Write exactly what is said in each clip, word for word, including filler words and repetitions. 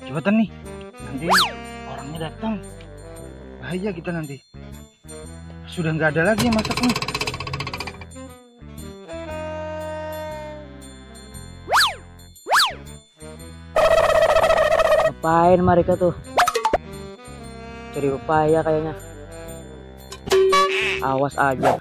Cepatan nih, nanti orangnya datang. Bahaya kita nanti. Sudah nggak ada lagi yang masak nih. Ngapain mereka tuh? Cari upaya kayaknya. Awas aja.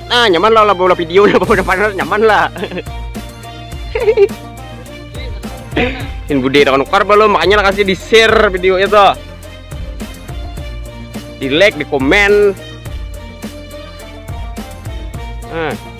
Nah, nyaman lah lah bola video lah bola panas nyaman lah. Ini bude tak nukar belum, makanya lah kasih di share video itu. Di like, di komen. Nah.